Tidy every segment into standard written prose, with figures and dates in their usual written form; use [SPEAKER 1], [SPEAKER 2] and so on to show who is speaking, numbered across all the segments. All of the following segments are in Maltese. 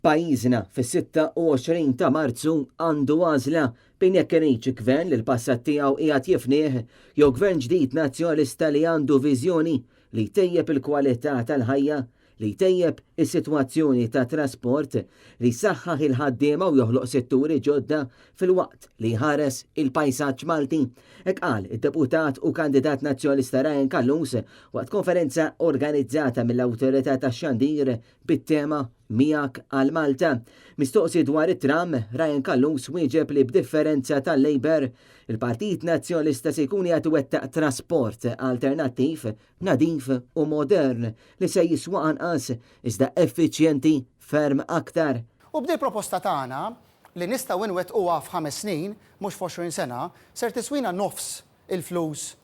[SPEAKER 1] Pajjiżna fis-26 ta' Marzu għandu għażla bejn jekk iridx gvern li l-passat tiegħu qiegħed jifnih jew gvern ġdid Nazzjonalista li għandu viżjoni li jtejjeb il-kwalità tal-ħajja, li jtejjeb is-sitwazzjoni tat-trasport, li jsaħħaħ il-ħaddiema u joħloq setturi ġodda filwaqt li jħares il-pajsaġġ Malti. Hekk qal id-Deputat u kandidat Nazzjonalista Ryan Callus waqt konferenza organizzata mill-Awtorità tax-Xandir bit-tema Miegħek għal Malta. Mistoqsi dwar it-tram, Ryan Callus wieġeb li b'differenza tal-Labour, il-Partit Nazzjonalista se jkun qiegħed iwettaq trasport alternattiv, nadif u modern li se jiswa anqas iżda effiċjenti ferm aktar.
[SPEAKER 2] U b'dil-proposta tagħna, li nistgħu nwettquha f'ħames snin, mhux f'għoxrin sena, ser tiswina nofs il-flus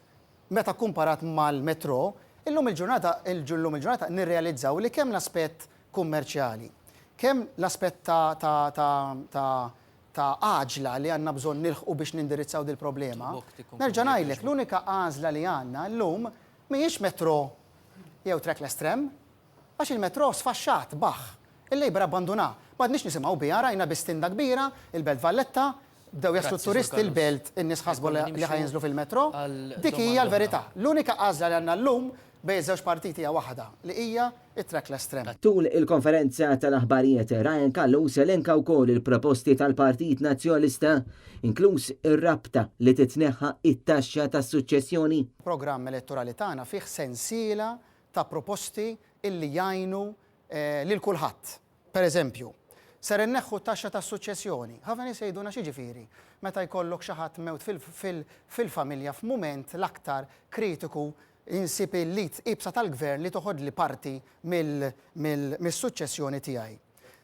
[SPEAKER 2] Meta kkumparat mal-metro, illum il-ġurnata illum il-ġurnata nirrealizzaw li kemm l-aspett kummerċjali, kemm l-aspett ta' ta' ta' ta' ta' għaġla li għandna bżonn nilħqu biex nindirizzaw dil-problema, nerġa' ngħidlek l-unika għażla li għandna llum mhijiex metro jew trackless tram, Għax il-metro sfaxxat, baħħ. Il-Labour abbandunah. M'għadniex nisimgħu biha, rajna biss tinda kbira, il-Belt Valletta, bdew jaslu t-turisti l-Belt, in-nies ħasbu li ħa jinżlu fil-metro. Dik hija l-verità. L-unika għażla li għandna llum bejn iż-żewġ partiti hija waħda, li hija t-trackless tram.
[SPEAKER 1] Tul il-konferenza tal-aħbarijiet, Ryan Callus elenka wkoll il-proposti tal-Partit Nazzjonalista, inkluż ir-rabta li titneħħa t-taxxa tas-suċċessjoni.
[SPEAKER 2] Il-programm elettorali tagħna fih sensiela ta' proposti illi jgħinu lil kulħadd. Per eżempju, ser inneħħu t-taxxa tas-suċċessjoni. Ħafna nies jgħidulna x'jiġifieri meta jkollok xi ħadd mewt fil-familja f'mument l-aktar kritiku insib il-lid iebsa tal-gvern li toħodli parti mill-suċċessjoni tiegħi.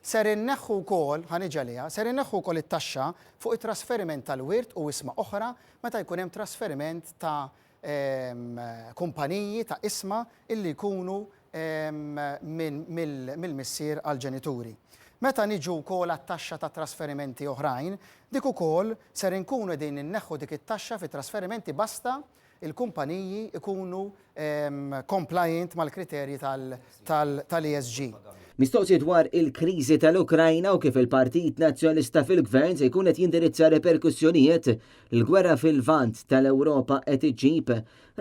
[SPEAKER 2] Ser inneħħu wkoll, ħa niġi għaliha, ser inneħħu wkoll it-taxxa fuq it-trasferiment tal-wirt u ishma oħra meta jkun hemm trasferiment ta' kumpaniji ta' ishma illi jkunu mill-missier għall-ġenituri. Meta niġu wkoll għat-taxxa ta' trasferimenti oħrajn, dik ukoll ser inkunu qegħdin inneħħu dik it-taxxa fi trasferimenti basta l-kumpaniji jkunu compliant mal-kriterji tal-ESG.
[SPEAKER 1] Mistoqsi dwar il-kriżi tal-Ukrajna u kif il-Partit Nazzjonalista fil-Gvern se jkun qed jindirizza reperkussjonijiet li l-gwerra fil-Lvant tal-Ewropa qed iġġib,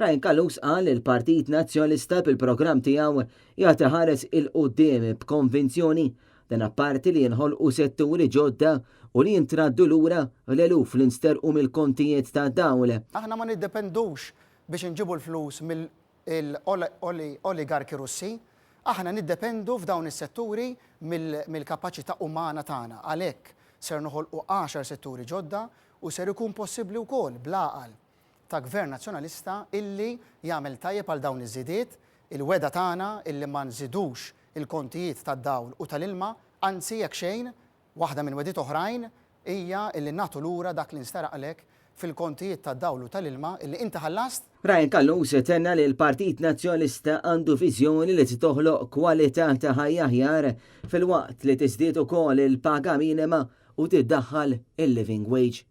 [SPEAKER 1] Ryan Callus qal li l-Partit Nazzjonalista bil-programm tiegħu qiegħed iħares 'il quddiem b'konvinzjoni. Dan apparti li jinħolqu setturi ġodda u li jintraddu lura l-eluf li nsterqu mill-kontijiet tad-dawl.
[SPEAKER 2] Aħna ma niddependux biex inġibu l-flus mill-oligarki Russi. Aħna niddependu f'dawn is-setturi mill-kapaċità umana tagħna. Għalhekk ser noħolqu għaxar setturi ġodda u ser ikun possibbli wkoll bl-għaqal ta' Gvern Nazzjonalista illi jagħmel tajjeb għal dawn iż-żidiet, il-wegħda tagħna illi ma nżidux il-kontijiet tad-dawl u tal-ilma, anzi jekk xejn, waħda minn wegħdiet oħrajn hija illi nagħtu lura dak li nsteraqlek fil-kontijiet tad-dawl u tal-ilma illi inti ħallast.
[SPEAKER 1] Ryan Callus tenna li l-Partit Nazzjonalista għandu viżjoni li toħloq kwalità ta' ħajja aħjar filwaqt li tiżdied ukoll il-paga minima u tiddaħħal il-living wage.